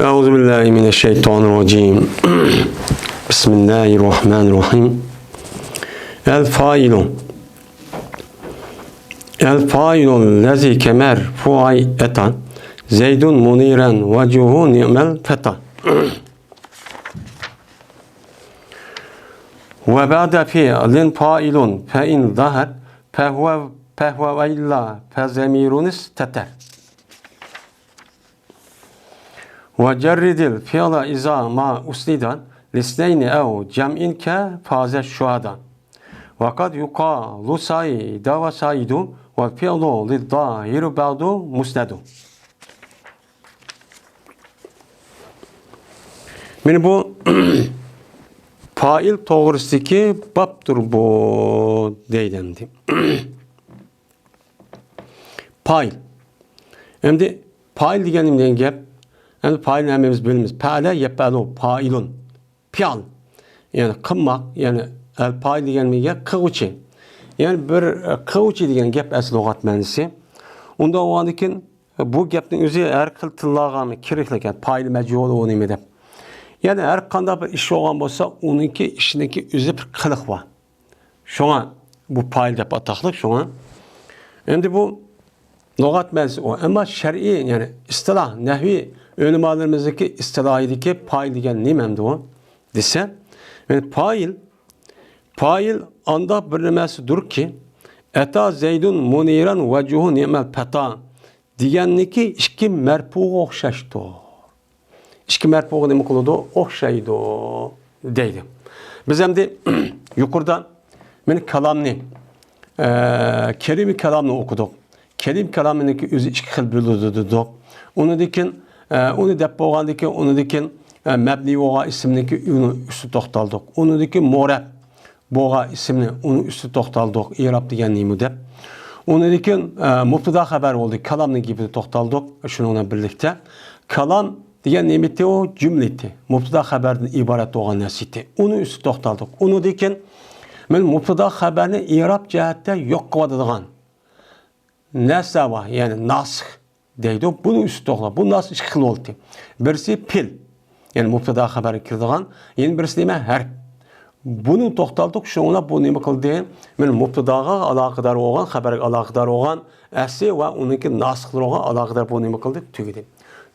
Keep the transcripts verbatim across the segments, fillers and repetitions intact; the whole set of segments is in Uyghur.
أعوذ بالله من الشيطان الرجيم. بسم الله الرحمن الرحيم. الفاعل. الفاعل الذي كمرفوع أتى زيد منيرا وجهه نعم الفتى. وبعد فعل فاعل فإن ظهر فهو، فهو وإلا فضمير استتر. وجرد الفعل إذا ما أسند لاثنين أو جمع كفاز الشهداء. وقد يقال صيد وصيد والفعل للظاهر بعد مسند. مانا بۇ پائىل توغرىسىدىكى بابتۇر بۇ دەيدۇ ئەمدى. پائىل. ئەمدى پائىل دېگەن نېمە دېگەن گەپ؟ ئەمدى پائىلنى ھەممىمىز بىلىمىز. پەئەلە يەپئەلۇ، پائىلۇن. پېئىل. يەنى قىلماق، يەنى ئەل پائىل دېگەن نېمە گەپ؟ قىلغۇچى. يەنى بىر، ئە، قىلغۇچى دېگەن گەپ ئەسلى لۇغەت مەنىسى. ئۇنداق بولغاندىن كېيىن بۇ گەپنىڭ ئۆزى ھەر خىل تىللارغا كېرەكلىك، پائىل مەجھۇل ئۇ نېمە دەپ. يەنى ھەر قانداق بىر ئىش بولغان بولسا، ئۇنىڭكى ئىشىنىڭكى ئۆزى بىر قىلىق بار. شۇڭا بۇ پائىل دەپ ئاتاقلىق شۇڭا. ئەمدى بۇ لۇغەت مەنىسى ئۇ. ئەمما شەرئىي، يەنى ئىستىلاھ، نەھۋىي ئۆلىمالىرىمىزنىڭكى ئىستىلاھىدىكى پائىل دېگەن نېمە ئەمدى ئۇ دېسە، يەنى پائىل، پائىل ئانداق بىر نېمەسىدۇركى، ئەتا زەيدۇن مۇنىرەن ۋەجھۇھۇ نىئمەل پەتا دېگەننىكى ئىككى مەرپۇغا ئوخشاشتۇر. ئىككى مەرپۇغا نېمە قىلىدۇ؟ ئوخشايدۇ دەيدۇ. بىز ئەمدى يۇقىرىدا مانا كالامنى، ئە، كەلىمە كالامنى ئوقۇدۇق. كەلىمە كالامنىڭكى ئۆزى ئىككى خىل بۆلۈنىدۇ دېدۇق. ئۇنىڭدىن كېيىن، ئە، ئۇنى دەپ بولغاندىن كېيىن، ئۇنىڭدىن كېيىن، ئە، مەبنىي بولغان ئىسىمنىڭكى ئۇنىڭ ئۈستىدە توختالدۇق. ئۇنىڭدىن كېيىن مۇئرەب بولغان ئىسىمنى، ئۇنىڭ ئۈستىدە توختالدۇق، ئىئراب دېگەن نېمە دەپ. ئۇنىڭدىن كېيىن، ئە، مۇبتىدا خەبەر بولدى، كالامنىڭ گېپىدە توختالدۇق. شۇنىڭ بىلەن بىرلىكتە، كالام دېگەن نېمە ئىدى؟ ئۇ جۈملە ئىدى. مۇبتىدا خەبەردىن ئىبارەت بولغان نەرسە ئىدى. ئۇنىڭ ئۈستىدە توختالدۇق. ئۇنىڭدىن كېيىن مانا مۇبتىدا خەبەرنى ئىئراب جەھەتتە يوق قىلىۋاتىدىغان نەرسە بار، يەنى ناسىخ دەيدۇ. بۇنىڭ ئۈستىدە توختالدۇق. بۇ ناسىخ ئىككى خىل بولدى. بىرسى پېئىل، يەنى مۇبتىدا خەبەرگە كىرىدىغان، يەنە بىرسى نېمە؟ ھەرپ. بۇنى توختالدۇق، شۇڭا بۇ نېمە قىلدى؟ مانا مۇبتىداغا ئالاقىدار بولغان، خەبەرگە ئالاقىدار بولغان ئەسلى ۋە ئۇنىڭكى ناسىخلىرىغا ئالاقىدار بۇ نېمە قىلدى؟ تۈگىدى.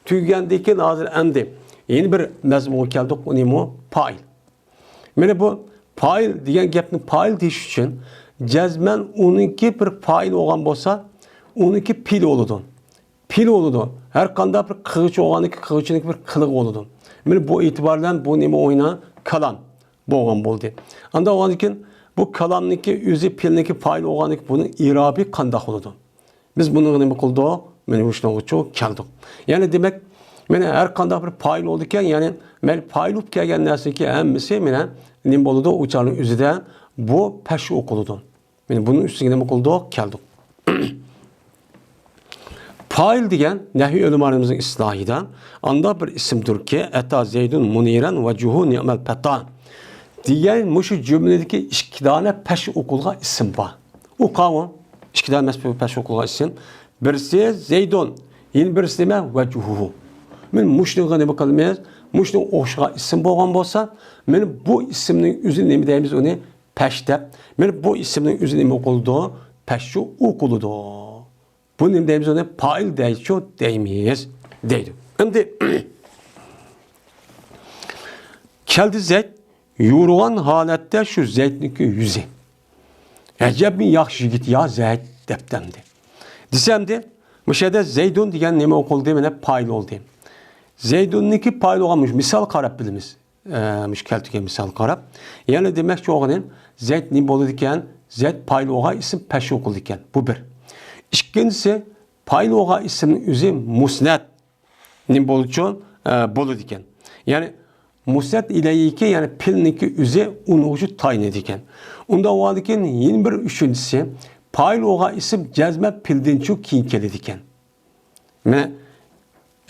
تۈگىگەندىن كېيىن ھازىر ئەمدى يەنە بىر مەزمۇنغا كەلدۇق، ئۇ نېمە؟ پائىل. مانا بۇ پائىل دېگەن گەپنى پائىل دېيىش ئۈچۈن جەزمەن ئۇنىڭكى بىر پائىل بولغان بولسا، ئۇنىڭكى پېئىل بولىدۇ. پېئىل بولىدۇ. ھەر قانداق بىر قىلغۇچى بولغاندىكى قىلغۇچىنىڭكى بىر قىلىقى بولىدۇ. مانا بۇ ئېتىبار بىلەن بۇ نېمە ئوينا؟ كالام بولغان بولدى. ئانداق بولغاندىن كېيىن بۇ كالامنىڭكى ئۆزى پېئىلنىڭكى پائىل بولغاندىكىن بۇنىڭ ئىئرابى قانداق بولىدۇ؟ بىز بۇنىڭغا نېمە قىلدۇق؟ مانا مۇشۇنىڭغىچۇ كەلدۇق. يەنى دېمەك، مانا ھەر قانداق بىر پائىل بولىدىكەن، يەنى مانا پائىل بولۇپ كەلگەن نەرسىنىڭكى ھەممىسى مانا نېمە بولىدۇ؟ ئۇ چاغنىڭ ئۆزىدە بۇ پەش ئوقۇلىدۇ. مانا بۇنىڭ ئۈستىگە نېمە قىلدۇق؟ كەلدۇق. پائىل دېگەن نەھۋىي ئۆلىمالىرىمىزنىڭ ئىستىلاھىدا ئانداق بىر ئىسىمدۇركى، ئەتا زەيدۇن مۇنىرەن ۋەجھۇھۇ نىئمەل پەتا دېگەن مۇشۇ جۈملىدىكى ئىككى دانە پەش ئوقۇلغان ئىسىم بار. ئۇ قاۋۇ ئىككى دانە مەس-، پەش ئوقۇلغان ئىسىم. بىرسى زەيدۇن، يەنە بىرسى نېمە؟ ۋەجھۇھۇ. مانا مۇشۇنىڭغا نېمە قىلىمىز؟ مۇشۇنىڭغا ئوخشىغان ئىسىم بولغان بولسا، مانا بۇ ئىسىمنىڭ ئۆزى نېمە دەيمىز ئۇنى؟ پەش دەپ. مانا بۇ ئىسىمنىڭ ئۆزى نېمە ئوقۇلىدۇ؟ پەشچۇ ئوقۇلىدۇ. بۇ نېمە دەيمىز ئۇنى؟ پائىل دەيچۇ دەيمىز دەيدۇ. ئەمدى كەلدى زەيد، يورۇغان ھالەتتە شۇ زەيدنىڭكى يۈزى. ئەجەبمۇ ياخشى يىگىت يا زەيد دەپتۇ ئەمدى. دېسە ئەمدى مۇشۇ يەردە زەيدۇن دېگەن نېمە ئوقۇلدى؟ مانا پائىل بولدى. زەيدۇننىڭكى پائىل بولغان مۇشۇ مىسال قاراپ بىلىمىز. ئە، مۇشۇ كەلتۈرگەن مىسالغا قاراپ. يەنى دېمەكچى بولغىنىم، زەيد نېمە بولىدىكەن؟ زەيد پائىل بولغان ئىسىم پەش ئوقۇلىدىكەن. بۇ بىر. ئىككىنچىسى، پائىل بولغان ئىسىمنىڭ ئۆزى مۇسنەد نېمە بولىدىچۇ؟ ئە، بولىدىكەن. يەنى مۇسنەد ئىلەيھىكى، يەنى پېئىلنىڭكى ئۆزى ئۇنىڭغىچۇ تايىنىدىكەن. ئۇنداق بولغاندىكىن يەنە بىر ئۈچىنچىسى، پائىل بولغان ئىسىم جەزمەن پېئىلدىنچۇ كېيىن كېلىدىكەن. مانا،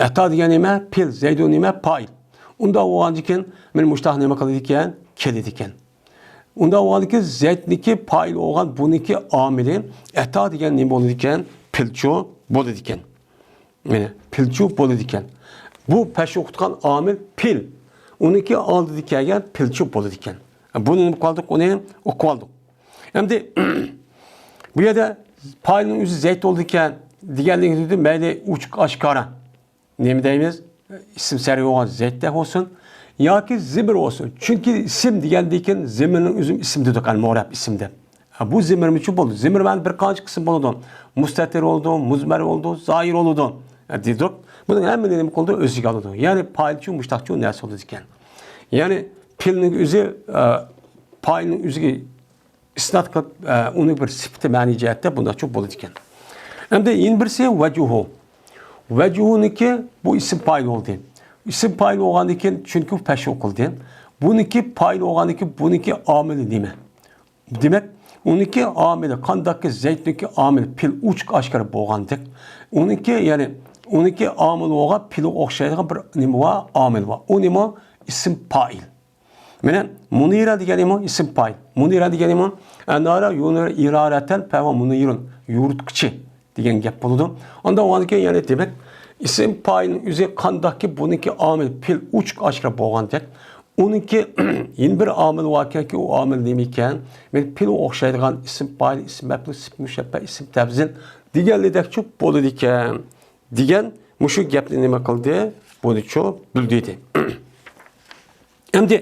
ئەتا دېگەن نېمە؟ پېئىل، زەيدۇن نېمە؟ پائىل. ئۇنداق بولغاندىكىن، مانا مۇشتاق نېمە قىلىدىكەن؟ كېلىدىكەن. ئۇنداق بولغاندىكىن، زەيدنىكى پائىل بولغان بۇنىكى ئامىلى ئەتا دېگەن نېمە بولىدىكەن؟ پېئىلچۇ بولىدىكەن. مانا، پېئىلچۇ بولىدىكەن. بۇ پەش ئوقۇتقان ئامىل پىل. ئۇنىڭكى ئالدىدا كەلگەن پىلچۇ بولىدىكەن. بۇنى نېمە قىلدۇق؟ ئۇنى ئوقۇۋالدۇق. ئەمدى بۇ يەردە پائىلنىڭ ئۆزى زەيت بولىدىكەن دېگەنلىكىدە مەيلى ئوچۇق ئاشكارا نېمە دەيمىز؟ ئىسىم سەرى بولغان زەيتتەك بولسۇن ياكى زىمىر بولسۇن. چۈنكى ئىسىم دېگەندىن كېيىن زىمىرنىڭ ئۆزىمۇ ئىسىم دېدۇق، ئەل مۇرەب ئىسىم دەپ. ھە، بۇ زىمىرمۇچۇ بولىدۇ. زىمىر مانا بىر قانچە قىسىم بولىدۇ. مۇستەتىر بولىدۇ، مۇزمەر بولىدۇ، زاھىر بولىدۇ. ھە، دېدۇق. بۇنىڭ ھەممىنى نېمە قىلىدۇ؟ ئۆزىگە ئالىدۇ. يەنى پائىلچۇ مۇشتاقچۇ نەرسە بولىدىكەن. يەنى پىلنىڭ ئۆزى، ئە، پائىلنىڭ ئۆزىگە ئىسناد قىلىپ، ئە، ئۇنى بىر سۈپىتى مەنىي جەھەتتە بۇنداقچۇ بولىدىكەن. ئەمدى يەنە بىرسى ۋەجھۇ. ۋەجھۇنىڭكى بۇ ئىسىم پائىل بولدى. ئىسىم پائىل بولغاندىن كېيىن، چۈنكى پەش ئوقۇلدى. بۇنىڭكى پائىل بولغاندىن كېيىن، بۇنىڭكى ئامىلى نېمە؟ دېمەك، ئۇنىڭكى ئامىلى، قانداقكى زەيتنىڭكى ئامىلى پىل ئوچۇق ئاشكارا بولغاندەك، ئۇنىڭكى، يەنى ئۇنىڭكى ئامىلى بولغان پىلغا ئوخشايدىغان بىر نېمە بار؟ ئامىل بار. ئۇ نېمە؟ ئىسىم پائىل. مانا مۇنىرە دېگەن نېمە؟ ئىسىم پائىل. مۇنىرە دېگەن نېمە؟ ئەنارە يۇنىرۇ ئىرارەتەن فەھۇۋە مۇنىرۇن. يورۇتقۇچى دېگەن گەپ بولىدۇ. ئاندا ئۇنىڭكى يەنى دېمەك، ئىسىم پائىلنىڭ ئۆزى قانداقكى بۇنىڭكى ئامىل پىل ئوچۇق ئاشكارا بولغاندەك، ئۇنىڭكى يەنە بىر ئامىل باركەنكى، ئۇ ئامىل نېمە ئىكەن؟ مانا پىلغا ئوخشايدىغان ئىسىم پائىل، ئىسىم مەپئۇل، سۈپىتى مۇشەببە، ئىسىم تەبزىل دېگەنلىدەكچۇ بولىدىكەن. دېگەن مۇشۇ گەپنى نېمە قىلدى؟ بۇنىچۇ بىلدۈردى. ئەمدى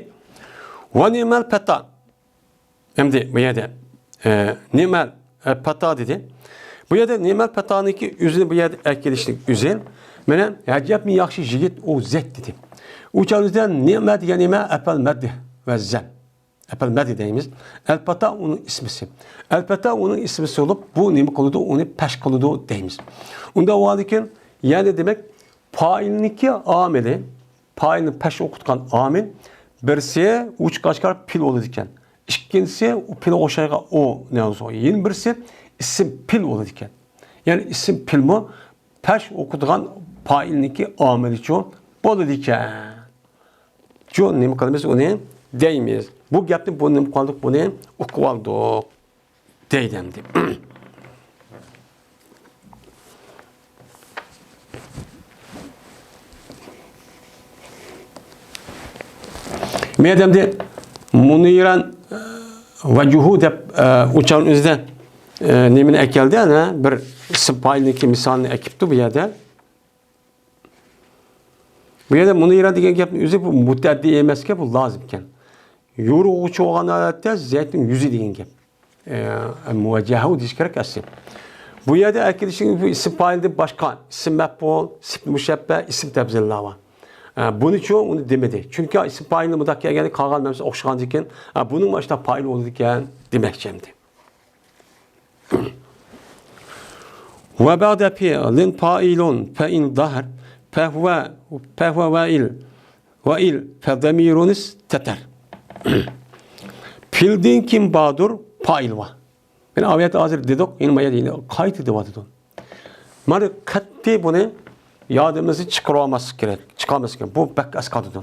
ۋە نېمەل پەتا. ئەمدى بۇ يەردە، ئە، نېمەل، ئە، پەتا دېدى. بۇ يەردە نېمەل پەتانىڭكى ئۆزىنى بۇ يەردە ئەكېلىشلىك ئۆزى. مانا ئەجەبمۇ ياخشى يىگىت ئۇ زەيت دېدى. ئۇ چاغدا نېمە دېگەن نېمە؟ ئەپەل مەددى ۋە زەم. ئەپەل مەدى دەيمىز. ئەلپەتا ئۇنىڭ ئىسمىسى. ئەلپەتا ئۇنىڭ ئىسمىسى بولۇپ، بۇ نېمە قىلىدۇ؟ ئۇنى پەش قىلىدۇ دەيمىز. ئۇنداق بولغاندىكىن، يەنى دېمەك، پائىلنىڭكى ئامىلى، پائىلنى پەش ئوقۇتقان ئامىل، بىرسى ئوچۇق ئاشكارا پىل بولىدىكەن. ئىككىنچىسى ئۇ پىلغا ئوخشايدىغان ئۇ، نېمە بولسا، يەنە بىرسى ئىسىم پىل بولىدىكەن. يەنى ئىسىم پىلمۇ پەش ئوقۇتىدىغان پائىلنىڭكى ئامىلىچۇ بولىدىكەن. چۇ نېمە قىلىمىز ئۇنى دەيمىز. بۇ گەپنى بۇ نېمە قىلدۇق، بۇنى ئۇقۇپ ئالدۇق دەيدۇ ئەمدى. مەيدە ئەمدى مۇنىرەن ۋەجھۇ دەپ، ئە، ئۇچارنىڭ ئۆزىدە، ئە، نېمىنى ئەكەلدى، ئەنە بىر ئىسىم پائىلنىڭكى مىسالىنى ئەكىپتۇ بۇ يەردە. بۇ يەردە مۇنىرە دېگەن گەپنىڭ ئۆزى بۇ مۇتەئەددى ئەمەسكەن، بۇ لازىمكەن. يورۇغۇچى بولغان ھالەتتە زەيتنىڭ يۈزى دېگەن گەپ. ئە، مۇۋەججەھۇ دېيىش كېرەك ئەسلى. بۇ يەردە ئەكېلىشنىڭ بۇ ئىسىم پائىلدىن باشقا ئىسىم مەپئۇل، سۈپىتى مۇشەببە، ئىسىم تەبزىللار بار. ئە، بۇنىچۇ ئۇنى دېمىدى. چۈنكى ئىسىم پائىلنى مۇنداق كەلگەندە قالغان مەنىسى ئوخشىغاندىكىن، ئە، بۇنىڭ ماشۇنداق پائىل بولىدىكەن دېمەكچى ئەمدى. ۋە بەئدە پىئلىن پائىلۇن فەئىن زاھەر فەھۇۋە، فەھۇۋە ۋەئىل، ۋەئىل فەزەمىرۇن ئىستەتەر. پىئىلدىن كېيىن باردۇر پائىل بار. مانا ئاۋۇ يەردە ھازىر دېدۇق، يەنە ما يەردە يەنە قايتا دەۋاتىدۇ. مانا قەتئىي بۇنى يادىمىزدىن چىقىرىۋالماسلىق كېرەك، چىقارماسلىق كېرەك. بۇ بەك ئەسقاتىدۇ.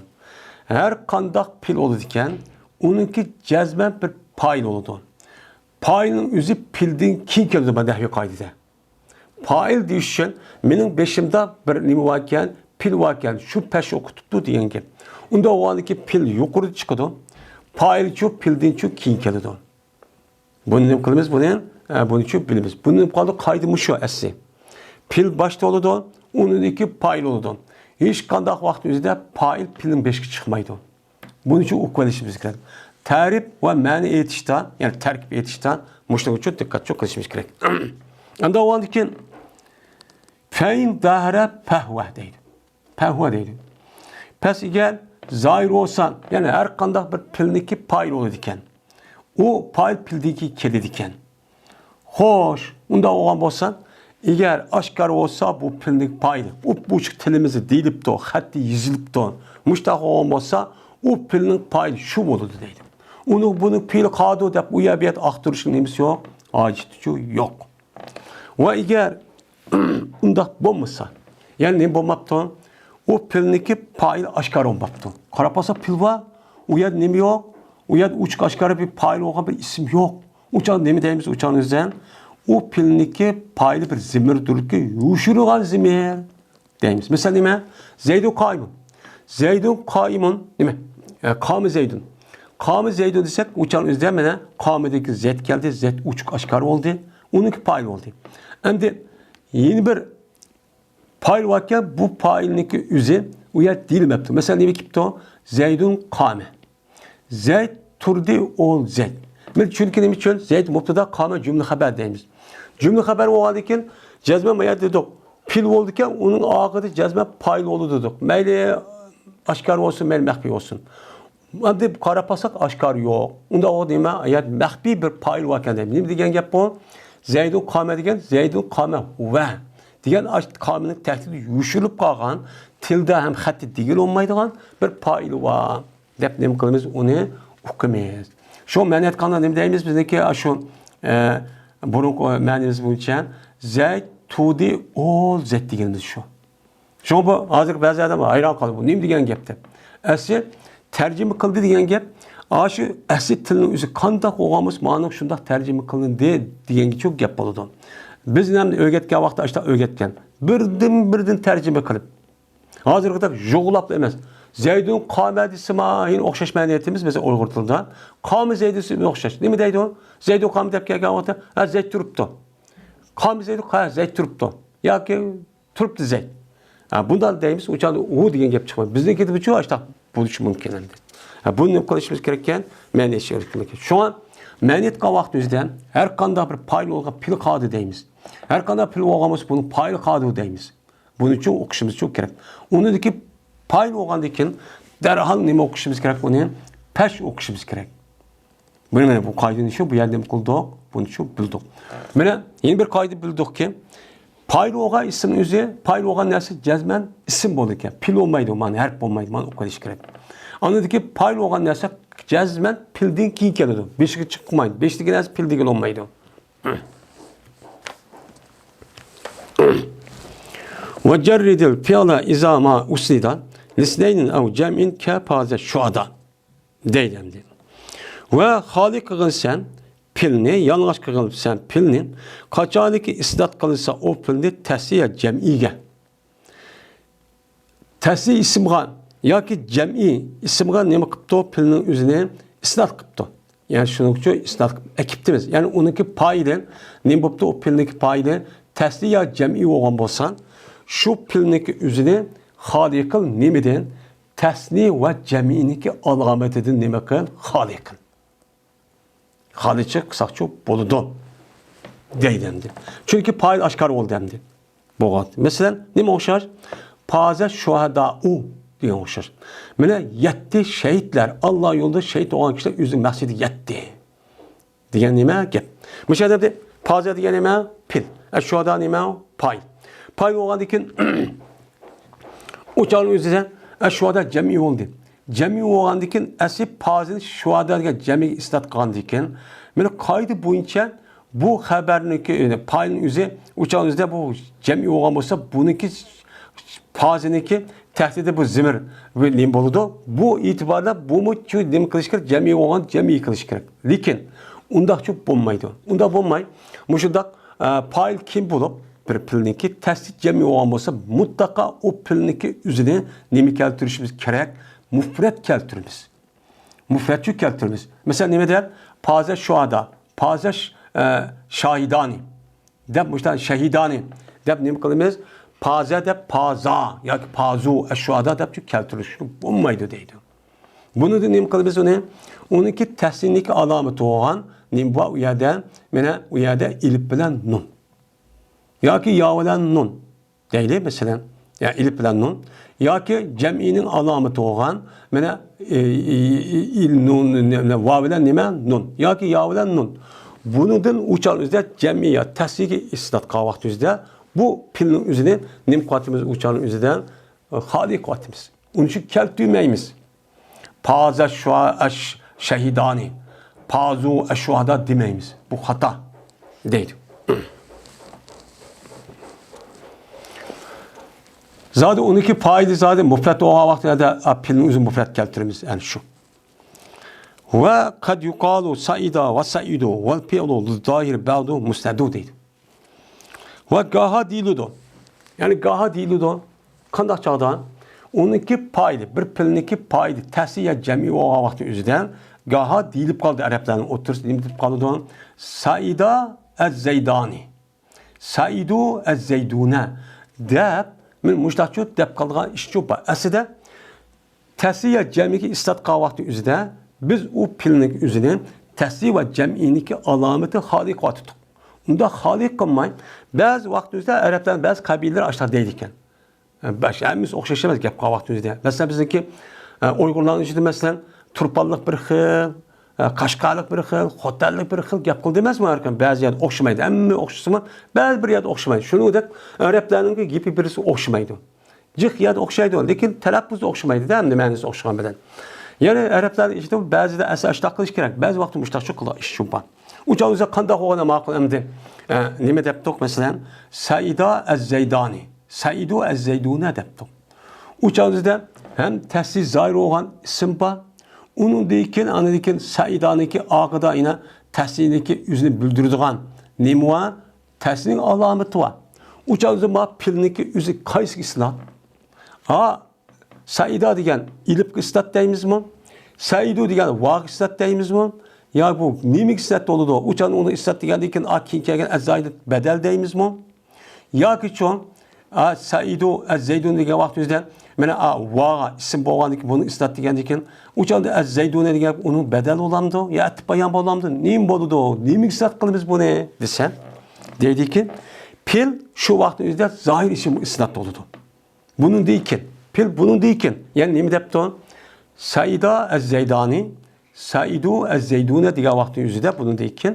ھەر قانداق پىئىل بولىدىكەن، ئۇنىڭكى جەزمەن بىر پائىل بولىدۇ. پائىلنىڭ ئۆزى پىئىلدىن كېيىن كېلىدۇ، مانا نەھۋىي قائىدىدە. پائىل دېيىش ئۈچۈن مېنىڭ بېشىمدا بىر نېمە باركەن، پىئىل باركەن، شۇ پەش ئوقۇتۇپتۇ دېگەن گەپ. ئۇنداق بولغاندىكىن پىئىل يۇقىرىدا چىقىدۇ. پائىلچۇ پىئىلدىنچۇ كېيىن كېلىدۇ. بۇنى نېمە قىلىمىز؟ بۇنى، ئە، بۇنىچۇ بىلىمىز. بۇنى نېمە قىلدۇق؟ قائىدە مۇشۇ ئەسلى. پىئىل باشتا بولىدۇ، ئۇنىڭدىن كېيىن پائىل بولىدۇ. ھېچقانداق ۋاقىت ئۆزىدە پائىل پىئىلنىڭ بېشىغا چىقمايدۇ. بۇنىچۇ ئۇقۇپ ئېلىشىمىز كېرەك. تەرىپ ۋە مەنە ئېيتىشتا، يەنى تەركىب ئېيتىشتا مۇشۇنىڭغىچۇ دىققەتچۇ قىلىشىمىز كېرەك. ئەمدى ئۇنىڭدىن كېيىن فەئىن زاھەرە پەھۋە دەيدۇ. پەھۋە دەيدۇ. پەس ئەگەر زاھىر بولسا، يەنى ھەر قانداق بىر پىئىلنىڭكى پائىل بولىدىكەن. ئۇ پائىل پىئىلدىن كېيىن كېلىدىكەن. خوش، ئۇنداق بولغان بولسا، ئەگەر ئاشكارا بولسا بۇ پىئىلنىڭ پائىلى، ئوپئوچۇق تىلىمىزدا دېيىلىپتۇ، خەتتە يېزىلىپتۇ. مۇشۇنداق بولغان بولسا، ئۇ پىئىلنىڭ پائىلى شۇ بولىدۇ دەيدۇ. ئۇنىڭ بۇنىڭ پېئىلى قالىدۇ دەپ ئۇ يەر بۇ يەردە ئاختۇرۇشنىڭ نېمىسى يوق؟ ھاجىتىچۇ يوق. ۋە ئەگەر ئۇنداق بولمىسا، يەنى نېمە بولماپتۇ؟ ئۇ پېئىلنىڭكى پائىلى ئاشكارا بولماپتۇ. قاراپ قالسا پېئىل بار، ئۇ يەردە نېمە يوق؟ ئۇ يەردە ئوچۇق ئاشكارا بىر پائىل بولغان بىر ئىسىم يوق. ئۇ چاغدا نېمە دەيمىز؟ ئۇ چاغدا ئۆزى ئۇ پېئىلنىڭكى پائىلى بىر زىمىردۇركى، يوشۇرۇلغان زىمىر. دەيمىز. مىسال نېمە؟ زەيدۇن قائىمۇن. زەيدۇن قائىمۇن نېمە؟ ئە، قامە زەيدۇن. قامە زەيدۇن دېسەك، ئۇ چاغنىڭ ئۆزىدە مانا قامىدىكى زەيت كەلدى، زەيت ئوچۇق ئاشكارا بولدى. ئۇنىڭكى پائىل بولدى. ئەمدى يەنە بىر پائىل باركەن، بۇ پائىلنىڭكى ئۆزى ئۇ يەردە دېيىلمەپتۇ. مىسال نېمە كېلىپتۇ؟ زەيدۇن قامە. زەيد تۇردى، ئول زەيد. مەن چۈنكى نېمە ئۈچۈن؟ زەيد مۇبتەدا، قامە جۈملە خەبەر دەيمىز. جۈملە خەبەر بولغاندىن كېيىن جەزمەن ما يەردە دېدۇق. پېئىل بولىدىكەن، ئۇنىڭ ئاخىرىدا جەزمەن پائىل بولىدۇ دېدۇق. مەيلى ئاشكارا بولسۇن، مەيلى مەخپىي بولسۇن. ئەمدى قاراپ باقساق، ئاشكارا يوق. ئۇنداق بولغاندا نېمە؟ ئايات مەخپىي بىر پائىل باركەن دەيمىز. نېمە دېگەن گەپ بۇ؟ زەيدۇن قامە دېگەن، زەيدۇن قامە ۋە دېگەن ئاش-، قامىنىڭ تەھتىدە يوشۇرۇلۇپ قالغان، تىلدا ھەم خەتتە دېگىلى بولمايدىغان بىر پائىل بار دەپ نېمە قىلىمىز؟ ئۇنى ئۇقىمىز. شۇ مەنى ئېيتقاندا نېمە دەيمىز؟ بىزنىڭكى شۇ، ئە، بۇرۇنقى مەنىمىز بويىچە زەيد تۇردى، ئول زەيد دېگىنىمىز شۇ. شۇڭا بۇ ھازىر بەزى ئادەم ھەيران قالىدۇ، بۇ نېمە دېگەن گەپ دەپ. ئەسلى تەرجىمە قىلدى دېگەن گەپ، ئاشۇ ئەسلى تىلنىڭ ئۆزى قانداق بولغان بولسا، مانا شۇنداق تەرجىمە قىلىندى دېگەنگىچە گەپ بولىدۇ. بىزنى ھەم ئۆگەتكەن ۋاقىتتا ئاشۇنداق ئۆگەتكەن. بىردىن-بىردىن تەرجىمە قىلىپ، ھازىرقىدەك يوغىلاپلا ئەمەس. زەيدۇن قامە دېسىما، يەنە ئوخشاش مەنى ئېيتىمىز، مەسىلەن، ئۇيغۇر تىلىدا. قامە زەيدۇ دېسە ئوخشاش. نېمە دەيدۇ؟ زەيدۇن قامە دەپ كەلگەن ۋاقىتتا، ھە، زەيد تۇرۇپتۇ. قامە زەيدۇ، ھە، زەيد تۇرۇپتۇ. ياكى تۇرۇپتۇ زەيد. ھە، بۇنداق دەيمىز، ئۇ چاغدا ئۇ دېگەن گەپ چىقمايدۇ. بىزنىڭكىدە بۇچۇ ئاشتاق بولۇشى مۇمكىن ئەمدى. ھە، بۇنى نېمە قىلىشىمىز كېرەككەن؟ مەنى ئېيتىش كېرەك. شۇڭا مەنى ئېيتقان ۋاقتىمىزدا ھەر قانداق بىر پائىل بولغان پېئىل قالدى دەيمىز. ھەر قانداق پېئىل بولغان بولسا، بۇنىڭ پائىلى قالدى دەيمىز. بۇنى چوڭ ئوقۇشىمىز چوڭ كېرەك. ئۇنىڭدىكى پائىل بولغاندىن كېيىن دەرھال نېمە ئوقۇشىمىز كېرەك؟ ئۇنى پەش ئوقۇشىمىز كېرەك. بۇنى مانا بۇ قائىدىنى شۇ، بۇ يەردە نېمە قىلدۇق؟ بۇنى شۇ بىلدۇق. مانا يەنە بىر قائىدە بىلدۇقكى، پائىل بولغان ئىسىمنىڭ ئۆزى، پائىل بولغان نەرسە جەزمەن ئىسىم بولىدىكەن. پېئىل بولمايدۇ، مانا ھەرپ بولمايدۇ، مانا ئۇقۇپ قېلىش كېرەك. ئاندىن كېيىن پائىل بولغان نەرسە جەزمەن پېئىلدىن كېيىن كېلىدۇ. بېشىغا چىقمايدۇ. بېشىدىكى نەرسە پېئىل دېگىلى بولمايدۇ. وجرد الفعل إذا ما أسند لاثنين أو جمع كفاز شهدا دەيدۇ ئەمدى. ۋە خالىي قىلغىن سەن پېئىلنى، يالىڭاچ قىلغىن سەن پېئىلنى، قاچانكى ئىسناد قىلىنسا ئۇ پېئىلنى تەسنىيە جەمئىيگە. تەسنىيە ئىسىمغا ياكى جەمئىي ئىسىمغا نېمە قىپتۇ؟ پېئىلنىڭ ئۆزىنى ئىسناد قىپتۇ. يەنى شۇنىڭ ئۈچۈن ئىسناد قىلىپ ئەكىپتىمىز. يەنى ئۇنىڭكى پائىلى نېمە بوپتۇ؟ ئۇ پېئىلنىڭكى پائىلى تەسنىيە يا جەمئىي بولغان بولسا، شۇ پېئىلنىڭكى ئۆزىنى خالىي قىل نېمىدىن؟ تەسنىيە ۋە جەمئىينىڭكى ئالامىتىدىن نېمە قىل؟ خالىي قىل. خالىيچە قىلساقچۇ بولىدۇ دەيدۇ ئەمدى. چۈنكى پائىل ئاشكارا بولدى ئەمدى. بولغان. مەسىلەن، نېمە ئوخشاش؟ پازە شۇھەدائۇ دېگەن ئوخشاش. مانا يەتتى شەھىتلەر، ئاللا يولىدا شەھىت بولغان كىشىلەر ئۆزىنىڭ مەقسىتىگە يەتتى دېگەن نېمە گەپ؟ مۇشۇ يەردە پازە دېگەن نېمە؟ پېئىل. ئەششۇھەدا نېمە؟ پائىل. پائىل بولغاندىن كېيىن ئۇ چاغنىڭ ئۆزىدە ئەششۇھەدا جەمئىي بولدى. جەمئىي بولغاندىن كېيىن ئەسلى پازىنى شۇھەدا دېگەن جەمئىيگە ئىسناد قىلغاندىن كېيىن، مانا قائىدە بويىچە بۇ خەبەرنىڭكى، يەنى پائىلنىڭ ئۆزى، ئۇ چاغنىڭ ئۆزىدە بۇ جەمئىي بولغان بولسا، بۇنىڭكى پازىنىڭكى تەھتىدە بۇ زېمىر نېمە بولىدۇ؟ بۇ ئېتىباردا بۇمۇ شۇ نېمە قىلىش كېرەك؟ جەمئىي بولغان جەمئىي قىلىش كېرەك. لېكىن ئۇنداقچۇ بولمايدۇ. ئۇنداق بولماي، مۇشۇنداق، ئە، پائىل كىم بولۇپ، بىر پېئىلنىڭكى تەسنىيە جەمئىي بولغان بولسا، مۇتلەقا ئۇ پېئىلنىڭكى ئۆزىنى نېمە كەلتۈرۈشىمىز كېرەك؟ مۇپرەت كەلتۈرىمىز. مۇپرەتچۇ كەلتۈرىمىز. مەسىلەن، نېمە دەپ؟ پازە شۇھەدا، پازە ش-، ئە، شاھىدانى دەپ، مۇشۇنداق شەھىدانى دەپ نېمە قىلىمىز؟ پازە دەپ پازا ياكى پازۇ ئەششۇھەدا دەپچۇ كەلتۈرۈشكە بولمايدۇ دەيدۇ. بۇنىڭدىن نېمە قىلىمىز ئۇنى؟ ئۇنىڭكى تەسنىيەنىڭكى ئالامىتى بولغان نېمە بار ئۇ يەردە؟ مانا ئۇ يەردە ئېلىپ بىلەن نۇن. ياكى يا بىلەن نۇن دەيلى، مەسىلەن. يا ئېلىپ بىلەن نۇن. ياكى جەمئىينىڭ ئالامىتى بولغان، مانا، ئى، ئى، ئى، ئى، نۇن، نە-، نە-، ۋا بىلەن نېمە؟ نۇن. ياكى يا بىلەن نۇن. بۇنىڭدىن ئۇچان ئۆزىدە جەمئىي يا تەسنىيەگە ئىسناد قىلغان ۋاقتى ئۆزىدە بۇ پېئىلنىڭ ئۆزىنى نېمە قىلىۋاتىمىز؟ ئۇچان ئۆزىدە، ئى، خالىي قىلىۋاتىمىز. ئۇنىڭ ئۈچۈن كەلتۈرمەيمىز. پازە شۇ-، ئەش-، شەھىدانى، پازۇ ئەششۇھەدا دېمەيمىز. بۇ خاتا دەيدۇ. زادى ئۇنىڭكى پائىلى زادى مۇپرەت بولغان ۋاقتىدا، ئا، پېئىلنى ئۆزى مۇپرەت كەلتۈرىمىز، ئەنە شۇ. ۋە قەد يۇقالۇ سەئىدا ۋە سەئىدۇ ۋەل پېئىلۇ لىززاھىرى بەئدۇ مۇسنەدۇ دەيدۇ. ۋە گاھا دېيىلىدۇ. يەنى گاھا دېيىلىدۇ. قانداق چاغدا؟ ئۇنىڭكى پائىلى، بىر پېئىلنىڭكى پائىلى تەسنىيە جەمئىي بولغان ۋاقتى ئۆزىدە گاھا دېيىلىپ قالىدۇ، ئەرەبلەرنىڭ ئوتتۇرىسىدا نېمە دەپ قالىدۇ؟ سەئىدا ئەز-زەيدانى، سەئىدۇ ئەز-زەيدۇنە دەپ، مەن مۇشۇنداقچۇ دەپ قالىدىغان ئىشچۇ بار. ئەسلىدە تەسنىيە جەمئىيگە ئىسناد قىلغان ۋاقتى ئۆزىدە بىز ئۇ پېئىلنىڭ ئۆزىنى تەسنىيە ۋە جەمئىينىڭكى ئالامىتى خالىي قىلىۋاتىدۇق. ئۇنداق خالىي قىلماي، بەزى ۋاقىت ئۆزىدە ئەرەبلەر، بەزى قەبىلىلەر ئاشۇنداق دەيدىكەن. بەش، ھەممىسى ئوخشاش ئەمەس گەپ قىلغان ۋاقتىمىزدا. مەسىلەن، بىزنىڭكى، ئە، ئۇيغۇرلارنىڭ ئىچىدە، مەسىلەن، تۇرپانلىق بىر خىل، ئە، قەشقەرلىق بىر خىل، خوتەنلىك بىر خىل گەپ قىلىدۇ ئەمەسمۇ ھەر كىم؟ بەزى يەردە ئوخشىمايدۇ، ھەممە ئوخشىسىمۇ، بەزى بىر يەردە ئوخشىمايدۇ. شۇنىڭدەك ئەرەبلەرنىڭكى گېپى بىرسى ئوخشىمايدۇ. جىق يەردە ئوخشايدۇ، لېكىن تەلەپپۇزى ئوخشىمايدۇ-دە، ھەمدە مەنىسى ئوخشىغان بىلەن. يەنى ئەرەبلەرنىڭ ئىچىدە بەزىدە ئەسلى ئاشۇنداق قىلىش كېرەك، بەزى ۋاقىتتا مۇشۇنداقچۇ قىلىدىغان ئىش شۇ بار. ئۇ چاغ ئۆزى قانداق بولغىنى ماقۇل ئەمدى؟ ئە، نېمە دەپتۇق، مەسىلەن، سەئىدا ئەز-زەيدانى، سەئىدۇ ئەز-زەيدۇنە دەپتۇق. ئۇ چاغ ئۆزىدە ھەم تەسنىيە زاھىر بولغان ئىسىم بار. ئۇنىڭدىن كېيىن، ئاندىن كېيىن سەئىدانىڭكى ئارقىدا يەنە تەسنىيەنىڭكى ئۆزىنى بىلدۈرىدىغان نېمە بار؟ تەسنىيەنىڭ ئالامىتى بار. ئۇ چاغ ئۆزى مانا پېئىلنىڭكى ئۆزى قايسىغا ئىسناد؟ ھا، سەئىدا دېگەن ئېلىپقا ئىسناد دەيمىزمۇ؟ سەئىدۇ دېگەن ۋاغا ئىسناد دەيمىزمۇ؟ يا بۇ نېمىگە ئىسناد بولىدۇ؟ ئۇ چاغدا ئۇنى ئىسناد دېگەندىن كېيىن، ئا، كېيىن كەلگەن ئەززايدى بەدەل دەيمىزمۇ؟ ياكى چوڭ، ئا، سەئىدۇ ئەز-زەيدۇن دېگەن ۋاقىت ئۆزىدە، مانا، ئا، ۋاغا ئىسىم بولغاندىن كېيىن بۇنى ئىسناد دېگەندىن كېيىن، ئۇ چاغدا ئەز-زەيدۇنە دېگەن ئۇنىڭ بەدەل بولامدۇ؟ يا ئەتىپ بايان بولامدۇ؟ نېمە بولىدۇ؟ نېمىگە ئىسناد قىلىمىز بۇنى؟ دېسە، دەيدىكى، پېئىل شۇ ۋاقىتنىڭ ئۆزىدە زاھىر ئىسىم ئىسناد بولىدۇ. بۇنىڭدىن كېيىن، پېئىل بۇنىڭدىن كېيىن، يەنى نېمە دەپتۇ؟ سەئىدا ئەز-زەيدانى، سەئىدۇ ئەز-زەيدۇنە دېگەن ۋاقىتنىڭ ئۆزىدە بۇنىڭدىن كېيىن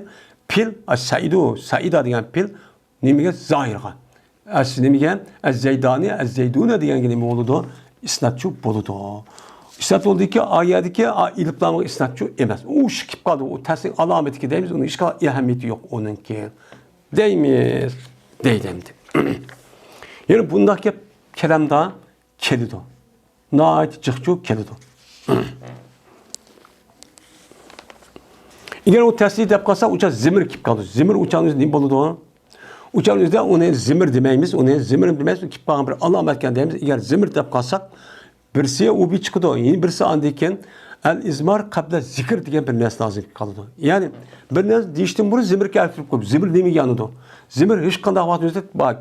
پېئىل، ئە، سەئىدۇ، سەئىدا دېگەن پېئىل نېمىگە؟ زاھىرغا. ئەس-، نېمىگە؟ ئەز-زەيدانى، ئەز-زەيدۇنە دېگەنگە نېمە بولىدۇ؟ ئىسنادچۇ بولىدۇ. ئىسناد بولدىكى، ئا يەردىكى، ئا، ئېلىپلامغا ئىسنادچۇ ئەمەس. ئۇ ئىش كېلىپ قالدى. ئۇ تەسنىيە ئالامىتىكى دەيمىز. ئۇنىڭ ھېچقانداق ئەھمىيىتى يوق ئۇنىڭكى. دەيمىز، دەيدۇ ئەمدى. يەنە بۇنداق گەپ كالامدا كېلىدۇ. ناھايىتى جىقچۇ كېلىدۇ. ئەگەر ئۇ تەسنىيە دەپ قالسا، ئۇ چاغ زىمىر كېلىپ قالىدۇ. زىمىر ئۇ چاغنىڭ ئۆزىدە نېمە بولىدۇ؟ ئۇ چاغنىڭ ئۆزىدە ئۇنى زىمىر دېمەيمىز، ئۇنى زىمىر دېمەيمىز، ئۇ كېلىپ قالغان بىر ئالامەتكەن دەيمىز. ئەگەر زىمىر دەپ قالساق، بىرسى ئۇ بىر چىقىدۇ، يەنە بىرسى ئاندىن كېيىن ئەل-ئىزمار قەبلە زىكىر دېگەن بىر نەرسە لازىم كېلىپ قالىدۇ. يەنى بىر نەرسە دېيىشتىن بۇرۇن زىمىر كەلتۈرۈپ قويۇپ، زىمىر نېمىگە يانىدۇ؟ زىمىر ھېچقانداق ۋاقىت ئۆزى بار،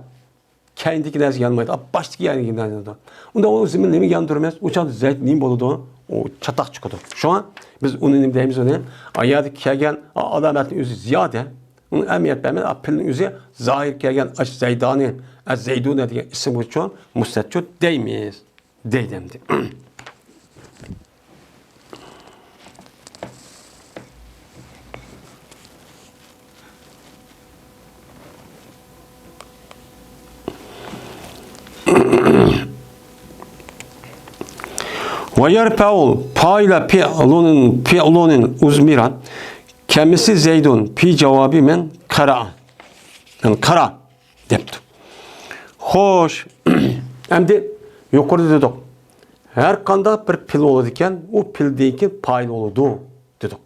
كەينىدىكى نەرسىگە يانمايدۇ، باشتىكى يەرگە يانىدۇ. ئۇندا ئۇ زىمىر نېمىگە ياندۇرىمىز؟ ئۇ چاغدا زەيت نېمە بولىدۇ؟ ئۇ چاتاق چىقىدۇ. شۇڭا بىز ئۇنى نېمە دەيمىز ئۇنى؟ ئايەتتە كەلگەن ئالامەتنىڭ ئۆزى زىيادە. ئۇنى ئەھمىيەت بەرمەي، پېئىلنىڭ ئۆزى زاھىر كەلگەن ئاش زەيدانى، ئەز-زەيدۇنە دېگەن ئىسىم ئۈچۈن مۇسنەتچۇ دەيمىز. دەيدۇ ئەمدى. ۋە يەرفەئۇ پائىلە پېئلۇنىن، پېئلۇنىن ئۇزمىرا كەمىسلى زەيدۇن فى جاۋابى مەن قەرەئە. مەن قەرەئە. دەپتۇ. خوش، ئەمدى يۇقىرىدا دېدۇق، ھەر قانداق بىر پېئىل بولىدىكەن، ئۇ پېئىلدىن كېيىن پائىل بولىدۇ دېدۇق.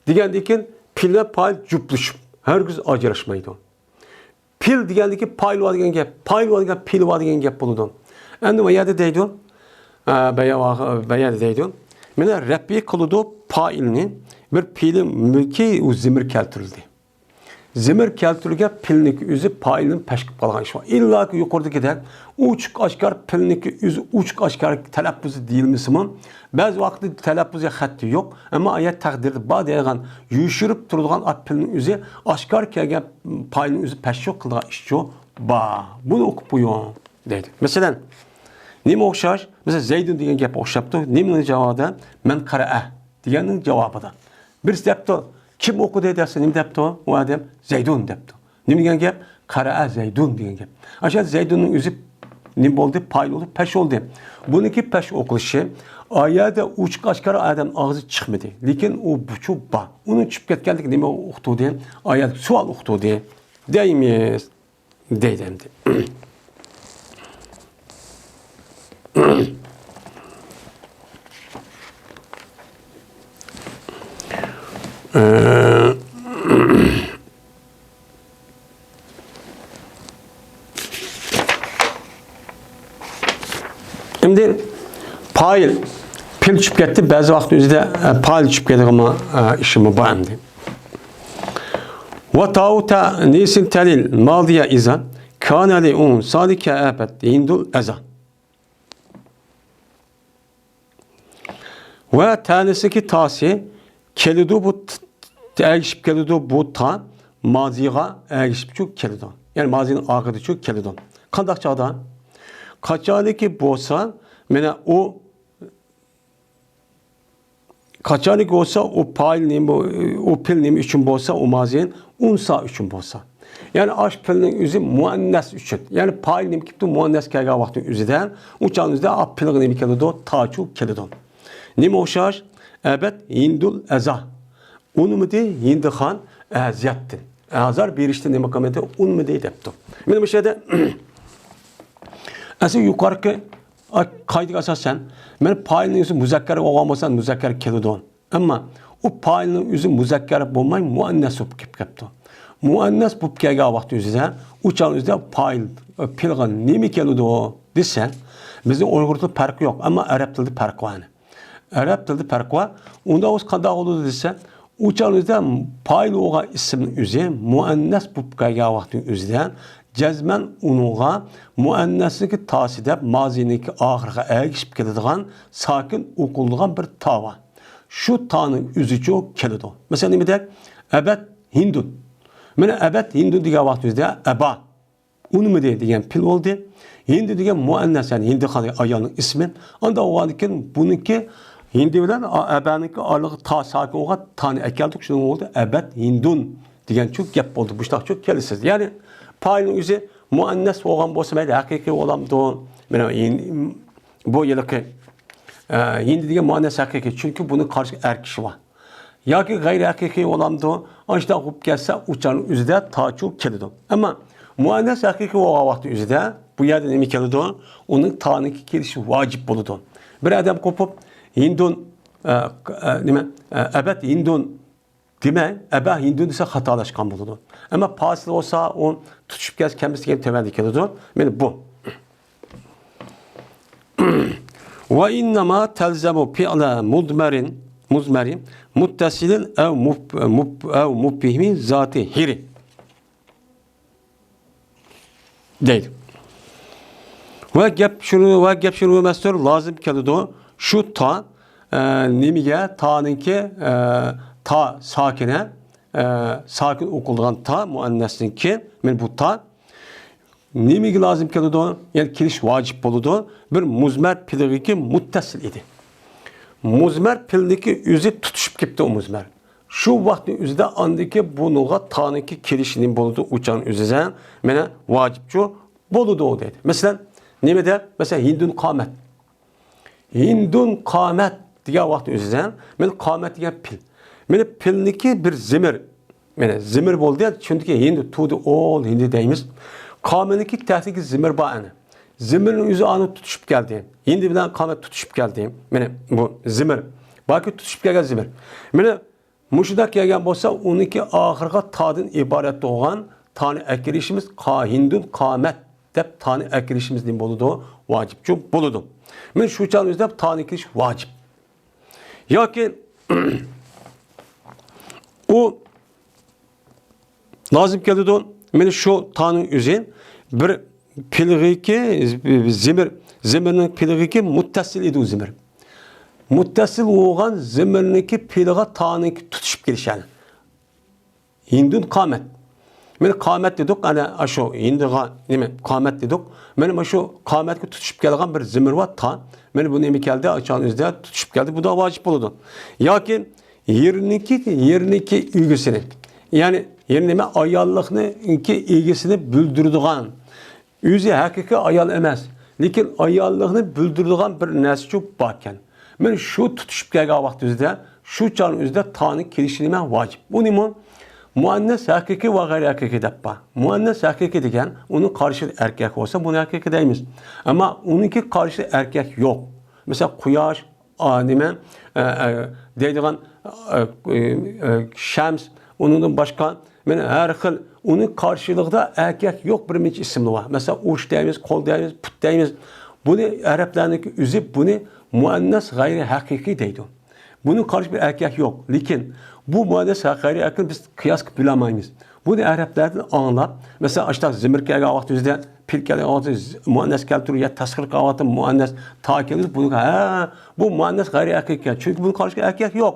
دېگەندىن كېيىن پېئىل بىلەن پائىل جۈپلىشىپ، ھەرگىز ئاجراشمايدۇ. پېئىل دېگەندىكى پائىل بار دېگەن گەپ، پائىل بار دېگەن پېئىل بار دېگەن گەپ بولىدۇ. ئەمدى بۇ يەردە دەيدۇ، ئە، بۇ يەردە دەيدۇ، مانا رەپئى قىلىدۇ پائىلنى، بىر پېئىلى مۈلكى ئۇ زىمىر كەلتۈرۈلدى. زىمىر كەلتۈرگەن پېئىلنىڭكى ئۆزى پائىلدىن پەش قىلىپ قالغان ئىش بار. ئىللاكى يۇقىرىدىكىدەك ئوچۇق ئاشكارا پېئىلنىڭكى ئۆزى ئوچۇق ئاشكارا تەلەپپۇزى دېيىلمىسىمۇ، بەزى ۋاقىتتا تەلەپپۇزى خەتتە يوق، ئەمما ئايەت تەقدىردە بار دەيدىغان يوشۇرۇپ تۇرىدىغان پېئىلنىڭ ئۆزى ئاشكارا كەلگەن پائىلنىڭ ئۆزى پەششۇ قىلىدىغان ئىشچۇ بار. بۇنى ئوقۇپ قويۇڭ دەيدۇ. مەسىلەن، نېمە ئوخشاش؟ مەسىلەن، زەيدۇن دېگەن گەپ ئوخشاپتۇ. نېمىنىڭ جاۋابىدا؟ مەن قەرەئە دېگەننىڭ جاۋابىدا. بىرسى دەپتۇ، كىم ئوقۇدى دەسە، نېمە دەپتۇ؟ ئۇ ئادەم زەيدۇن دەپتۇ. نېمە دېگەن گەپ؟ قەرەئە زەيدۇن دېگەن گەپ. ئاشۇ زەيدۇننىڭ ئۆزى نېمە بولدى؟ پائىل بولدى، پەش بولدى. بۇنىڭكى پەش ئوقۇلۇشى ئايەتتە ئوچۇق ئاشكارا ئادەم ئاغزى چىقمىدى. لېكىن ئۇ بۇچۇ بار. ئۇنىڭ چۈشۈپ كەتكەنلىكى نېمە ئۇقتۇردى؟ ئايەت سوئال ئۇقتۇردى دەيمىز. دەيدۇ ئەمدى. ئەمدى پائىل، پېئىل چۈشۈپ كەتتى. بەزى ۋاقىت ئۆزىدە، ئە، پائىل چۈشۈپ كېتىدىغان، ئە، ئىشىمۇ بار ئەمدى. ۋە تاۋۇ تەنىسىن تەلىل مازىيە ئىزا كانە لى ئۇن سالىكە ئەبەت ھىندۇل ئەزا. ۋە تەنىسىكى تاسى كېلىدۇ، بۇ ت-، ت-، ئەگىشىپ كېلىدۇ، بۇ تا مازىغا ئەگىشىپچۇ كېلىدۇ. يەنى مازىنىڭ ئاخىرىدىچۇ كېلىدۇ. قانداق چاغدا؟ قاچانكى بولسا، مانا ئۇ، قاچانكى بولسا، ئۇ پائىل نېمە، ئۇ پېئىل نېمە ئۈچۈن بولسا، ئۇ مازىن ئۇنسا ئۈچۈن بولسا. يەنى ئاش پېئىلنىڭ ئۆزى مۇئەننەس ئۈچۈن. يەنى پائىل نېمە كېلىپتۇ؟ مۇئەننەس كەلگەن ۋاقىتنىڭ ئۆزىدە، ئۇ چاغنىڭ ئۆزىدە ئا پېئىلغا نېمە كېلىدۇ؟ تاچۇ كېلىدۇ. نېمە ئوخشاش؟ ئەبەت ھىندۇل ئەزا. ئۇنىمىدى ھىندىخان ئەزىيەتتىن. ئازار بېرىشتىن نېمە قىلمىدى؟ ئۇنىمىدى دەپتۇ. مانا بۇ يەردە ئەسلى يۇقىرىقى قائىدىگە ئاساسەن، مانا پائىلنىڭ ئۆزى مۇزەككەر بولغان بولسا، مۇزەككەر كېلىدۇ. ئەمما ئۇ پائىلنىڭ ئۆزى مۇزەككەر بولماي، مۇئەننەس بولۇپ كېلىپ قاپتۇ. مۇئەننەس بولۇپ كەلگەن ۋاقىت ئۆزىدە، ئۇ چاغ ئۆزىدە پائىل، پېئىلغا نېمە كېلىدۇ دېسە، بىزنىڭ ئۇيغۇر تىلىدا پەرق يوق، ئەمما ئەرەب تىلىدا پەرق بار. ئەرەب تىلىدا پەرق بار. ئۇندا ئۇ قانداق بولىدۇ دېسە، ئۇ چاغ ئۆزىدە پائىل بولغان ئىسىمنىڭ ئۆزى مۇئەننەس بولۇپ كەلگەن ۋاقىتنىڭ ئۆزىدە جەزمەن ئۇنىڭغا مۇئەننەسنىڭكى تاسى دەپ مازىنىڭكى ئاخىرىغا ئەگىشىپ كېلىدىغان ساكىن ئوقۇلىدىغان بىر تا بار. شۇ تانىڭ ئۆزىچۇ كېلىدۇ. مەسىلەن، نېمىدەك؟ ئەبەت ھىندۇن. مانا ئەبەت ھىندۇن دېگەن ۋاقىت ئۆزىدە ئەبا، ئۇنىمىدى دېگەن پېئىل بولدى. ھىندى دېگەن مۇئەننەس، يەنى ھىندىخان ئايالنىڭ ئىسمى. ئانداق بولغاندىن كېيىن بۇنىڭكى ھىندى بىلەن ئا-، ئەبانىڭكى ئارىلىقى تا ساكىن بولغان تانى ئەكەلدۇق. شۇنىڭ بولدى ئەبەت ھىندۇن دېگەنچۇ گەپ بولدى. مۇشۇنداقچۇ كېلىسىز. يەنى پائىلنىڭ ئۆزى مۇئەننەس بولغان بولسا مەيلى، ھەقىقىي بولامدۇ؟ مانا بۇ ھېلىقى، ئە، ھىندى دېگەن مۇئەننەس ھەقىقىي. چۈنكى بۇنىڭ قارشى ئەر كىشى بار. ياكى غەيرىي ھەقىقىي بولامدۇ؟ ئاشۇنداق بولۇپ كەتسە، ئۇ چاغنىڭ ئۆزىدە تاچۇ كېلىدۇ. ئەمما مۇئەننەس ھەقىقىي بولغان ۋاقىتنىڭ ئۆزىدە بۇ يەردە نېمە كېلىدۇ؟ ئۇنىڭ تانىكى كېلىشى ۋاجىپ بولىدۇ. بىر ئادەم قوپۇپ، ھىندۇن، ئە، ئە، نېمە، ئە، ئەبەت ھىندۇن دېمەي، ئەبا ھىندۇن دېسە خاتالاشقان بولىدۇ. ئەمما پاسىل بولسا، ئۇ تۇتۇشۇپ كەلسە، كەلمىسە دېگەن تۆۋەندە كېلىدۇ. مانا بۇ. ۋە ئىننەما تەلزەمۇ پىئلە مۇدمەرىن، مۇزمەرىن، مۇتتەسىلىن ئەۋ مۇب-، مۇب-، ئەۋ مۇبھىمى زاتىھىرى. دەيدۇ. ۋە گەپ شۇنى، ۋە گەپ شۇنى ئەمەستۇر، لازىم كېلىدۇ. شۇ تا، ئە، نېمىگە، تانىڭكى، ئە، تا ساكىنە، ئە، ساكىن ئوقۇلىدىغان تا، مۇئەننەسنىڭكى، مانا بۇ تا. نېمىگە لازىم كېلىدۇ؟ يەنى كېلىش ۋاجىپ بولىدۇ. بىر مۇزمەر پېئىلغىكى مۇتتەسىل ئىدى. مۇزمەر پېئىلنىڭكى ئۆزى تۇتۇشۇپ كېتىپتۇ، ئۇ مۇزمەر. شۇ ۋاقىتنىڭ ئۆزىدە ئاندىكى بۇنىڭغا تانىڭكى كېلىشى نېمە بولىدۇ؟ ئۇ چاغنىڭ ئۆزىدە مانا ۋاجىپچۇ بولىدۇ دەيدۇ. مەسىلەن، نېمىدە؟ مەسىلەن، ھىندۇن قامەت. ھىندۇن قامەت دېگەن ۋاقىتنىڭ ئۆزىدە مانا قامەت دېگەن پېئىل. مانا پېئىلنىڭكى بىر زېمىر. مانا زېمىر بولدى، چۈنكى ھىندۇ، to the old ھىندى دەيمىز. قامەتنىڭكى تەھتىگە زېمىر بار ئەنە. زېمىرنىڭ ئۆزى ئانا تۇتۇشۇپ كەلدى. ھىندى بىلەن قامەت تۇتۇشۇپ كەلدى. مانا بۇ زېمىر. باكى تۇتۇشۇپ كەلگەن زېمىر. مانا مۇشۇنداق كەلگەن بولسا، ئۇنىڭكى ئاخىرىغا تادىن ئىبارەت بولغان تانى ئەكىرىشىمىز قا-، ھىندۇن قامەت دەپ تانى ئەكىرىشىمىز نېمە بولىدۇ؟ ۋاجىپچۇ بولىدۇ. مانا شۇ چاغنىڭ ئۆزىدە تانى ئەكىرىش ۋاجىپ. ياكى ئۇ لازىم كېلىدۇ. مانا شۇ تانىڭ ئۆزى بىر پېئىلغىكى زېمىر، زېمىرنىڭ پېئىلغىكى مۇتتەسىل ئىدى ئۇ زېمىر. مۇتتەسىل بولغان زېمىرنىڭكى پېئىلىغا تانىڭكى تۇتۇشۇپ كېلىشى. ھىندۇن قامەت. مانا قامەت دېدۇق، ئەنە ئاشۇ ھىندىغا نېمە، قامەت دېدۇق. مانا، مانا شۇ قامەتكە تۇتۇشۇپ كەلگەن بىر زېمىر بار، تا. مانا بۇ نېمە كەلدى؟ ئاچان ئۆزىدە تۇتۇشۇپ كەلدى. بۇ دا ۋاجىپ بولىدۇ. ياكى يېرىنىڭكى، يېرىنىڭكى ئىگىسىنى، يەنى يېرى نېمە، ئاياللىقنىڭكى ئىگىسىنى بىلدۈرىدىغان، ئۆزى ھەقىقىي ئايال ئەمەس، لېكىن ئاياللىقنى بىلدۈرىدىغان بىر نەرسىچۇ باركەن. مانا شۇ تۇتۇشۇپ كەلگەن ۋاقتىمىزدا شۇ چاغنىڭ ئۆزىدە تانىڭ كېلىشى نېمە؟ ۋاجىپ. بۇنىمۇ مۇئەننەس ھەقىقىي ۋە غەيرىي ھەقىقىي دەپ بار. مۇئەننەس ھەقىقىي دېگەن ئۇنىڭ قارشىدا ئەركەك بولسا، بۇنى ھەقىقىي دەيمىز. ئەمما ئۇنىڭكى قارشىدا ئەركەك يوق. مەسىلەن، قۇياش، ئا، نېمە، ئە، ئە، دەيدىغان، ئە، ئە، شەمس، ئۇنىڭدىن باشقا، مانا ھەر خىل ئۇنىڭ قارشىلىقىدا ئەركەك يوق بىر نەچچە ئىسىملار بار. مەسىلەن، ئۇچ دەيمىز، قول دەيمىز، پۇت دەيمىز. بۇنى ئەرەبلەرنىڭكى ئۆزى بۇنى مۇئەننەس غەيرىي ھەقىقىي دەيدۇ. بۇنىڭ قارشى بىر ئەركەك يوق. لېكىن بۇ مۇئەننەس غەيرىي ھەقىقىينى بىز قىياس قىلىپ بىلەلمەيمىز. بۇنى ئەرەبلەردىن ئاڭلاپ، مەسىلەن، ئاشۇنداق زىمىر كەلگەن ۋاقتىمىزدا، پىل كەلگەن ۋاقتىدا مۇئەننەس كەلتۈرۈپ، يا تەسغىر قىلغان ۋاقتىدا مۇئەننەس تا كەلدى، بۇنى، ھە، بۇ مۇئەننەس غەيرىي ھەقىقىي. چۈنكى بۇنىڭ قارشى ئەركەك يوق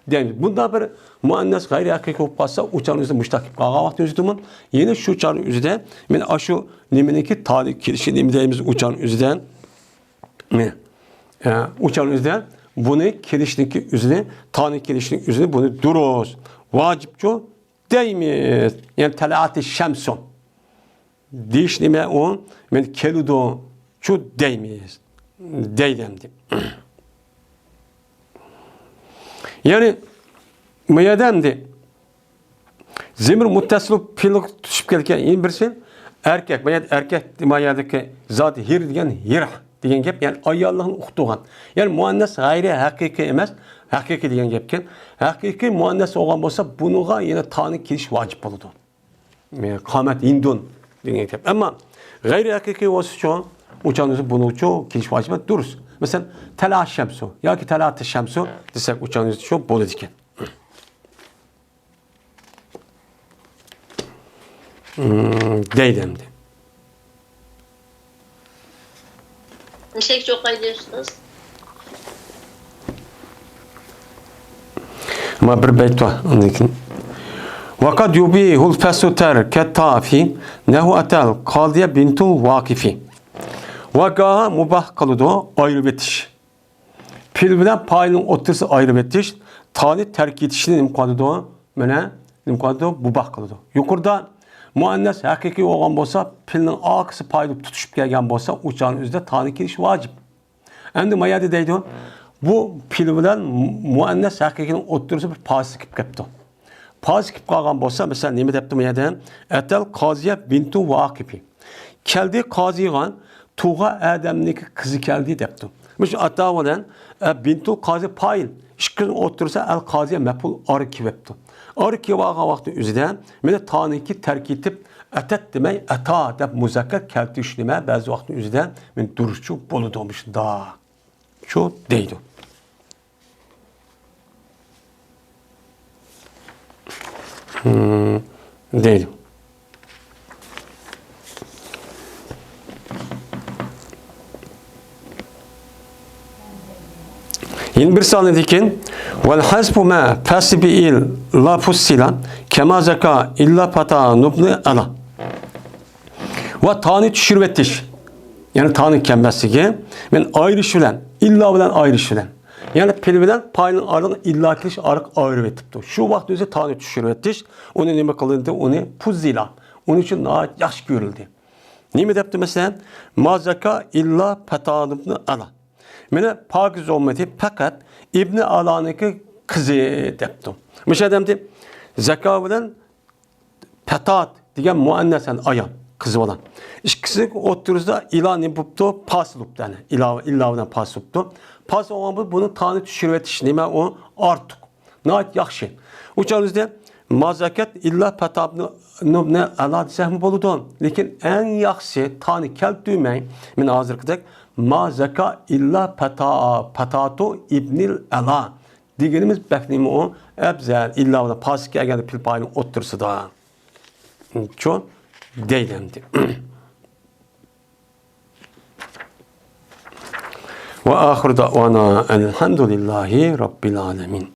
دەيمىز. بۇنداق بىر مۇئەننەس غەيرىي ھەقىقىي بولۇپ قالسا، ئۇ چاغنىڭ ئۆزىدە مۇشتەق كېلىپ قالغان ۋاقتىنى ئۆزىدىمۇ، يەنە شۇ چاغنىڭ ئۆزىدە، مانا ئاشۇ نېمىنىڭكى تانى كېلىشى نېمە دەيمىز، ئۇ چاغنىڭ ئۆزىدە، مانا، ئە، ئۇ چاغنىڭ ئۆزىدە بۇنى كېلىشنىڭكى ئۆزىنى، تانى كېلىشنىڭ ئۆزىنى بۇنى دۇرۇس، ۋاجىپچۇ دەيمىز. يەنى تەلەئەتى شەمسۇ دېيىش نېمە ئۇ؟ مانا كېلىدۇچۇ دەيمىز. دەيدۇ ئەمدى. يەنى، ما يەردە ئەمدى زىمىر مۇتتەسىل پېئىلغا تۇتىشىپ كەلگەن يەنە بىرسى ئەركەك. ما يەردە ئەركەك، ما يەردىكى زات ھىر دېگەن ھىر دېگەن گەپ، يەنى ئاياللىقنى ئۇقتۇرغان. يەنى مۇئەننەس غەيرىي ھەقىقىي ئەمەس، ھەقىقىي دېگەن گەپكەن. ھەقىقىي مۇئەننەس بولغان بولسا، بۇنىڭغا يەنە تانى كېلىش ۋاجىپ بولىدۇ. قامەت ھىندۇن دېگەن گەپ. ئەمما غەيرىي ھەقىقىي بولسىچۇ، ئۇ چاغدا بۇنىڭچۇ كېلىش ۋاجىپ دۇرۇس. مەسىلەن، تەلەئەت شەمسۇ ياكى تەلەئەت شەمسۇ دېسەك، ئۇ چاغدىچۇ بولىدىكەن. دەيدۇ ئەمدى. نېشەك چوقايدى ئۇستاز؟ ما بىر بەيت بار، ئاندىن كېيىن. وقد يبيح الفصل ترك التاء في نحو أتى القاضي بنت الواقف. ۋە گاھى مۇباھ قىلىدۇ ئايرىۋېتىش. پېئىل بىلەن پائىلنىڭ ئوتتۇرىسى ئايرىۋېتىش، تانى تەرك ئېتىشنى نېمە قىلىدۇ؟ مانا، نېمە قىلىدۇ؟ مۇباھ قىلىدۇ. يۇقىرىدا مۇئەننەس ھەقىقىي بولغان بولسا، پېئىلنىڭ ئارقىسى پائىل بولۇپ تۇتۇشۇپ كەلگەن بولسا، ئۇ چاغنىڭ ئۆزىدە تانى كېلىش ۋاجىپ. ئەمدى ما يەردە دەيدۇ، بۇ پېئىل بىلەن مۇئەننەس ھەقىقىينىڭ ئوتتۇرىسى بىر پاسىل كېلىپ قېپتۇ. پاسىل كېلىپ قالغان بولسا، مەسىلەن، نېمە دەپتۇ ما يەردە؟ أتى القاضي بنت الواقف. كەلدى قازىغا، تۇغا ئادەمنىڭكى قىزى كەلدى دەپتۇ. مۇشۇ أتى بىلەن، ئە، بنت القاضي پائىل، ئىككىسىنىڭ ئوتتۇرىسى القاضي مەپئۇل ئارا كېلىۋەپتۇ. ئارا كېلىۋالغان ۋاقىتنىڭ ئۆزىدە، مانا تانىكى تەرك ئېتىپ، أتت دېمەي، أتى دەپ مۇزەككەر كەلتۈرۈش نېمە؟ بەزى ۋاقىتنىڭ ئۆزىدە مانا دۇرۇسچۇ بولىدۇ مۇشۇنداق. شۇ دەيدۇ. دەيدۇ. يەنە بىر سانىدىكىن، والحذف مع فاصل بإلا فصلا كما ذكى إلا فتى ابن ألا. ۋە تانى چۈشۈرۈۋېتىش. يەنى تانى كەلمەسلىكى، مانا ئايرىش بىلەن، ئىللا بىلەن ئايرىش بىلەن. يەنى پېئىل بىلەن پائىلنىڭ ئارىلىقىدا ئىللا كېلىش ئارقا ئايرىۋېتىپتۇ. شۇ ۋاقىت ئۆزى تانى چۈشۈرۈۋېتىش، ئۇنى نېمە قىلىندى؟ ئۇنى پۇززىلا. ئۇنىڭ ئۈچۈن ناھايىتى ياخشى كۆرۈلدى. نېمە دەپتۇ مەسىلەن؟ ما زەكا ئىللا پەتانىبنى ئالا. مانا پاكىز بولمىدى، پەقەت ئىبنى ئالانىڭكى قىزى دەپتۇ. مۇشۇ ئادەمدە زەكا بىلەن پەتات دېگەن مۇئەننەس، يەنى ئايال، قىز بالا. ئىككىسىنىڭ ئوتتۇرىسىدا ئىلا نېمە بوپتۇ؟ پاسىل بوپتۇ، يەنى ئىلا، ئىلا بىلەن پاسىل بوپتۇ. پاسىل بولغان بۇ، بۇنىڭ تانى چۈشۈرۈۋېتىش نېمە ئۇ؟ ئارتۇق. ناھايىتى ياخشى. ئۇ چاغدا ما زەكەت ئىللا پەتابنى ئەلا دېسەكمۇ بولىدۇ. لېكىن ئەڭ ياخشىسى تانى كەلتۈرمەي، مانا ھازىرقىدەك ما زەكا ئىللا پەتا، پەتاتۇ ئىبنىل ئەلا دېگىنىمىز بەك نېمە ئۇ؟ ئەپزەل. ئىللا بىلەن پاسىل كەلگەندە پېئىل پائىلنىڭ ئوتتۇرىسىدا. شۇ دەيدۇ ئەمدى. وآخر دعوانا أن الحمد لله رب العالمين.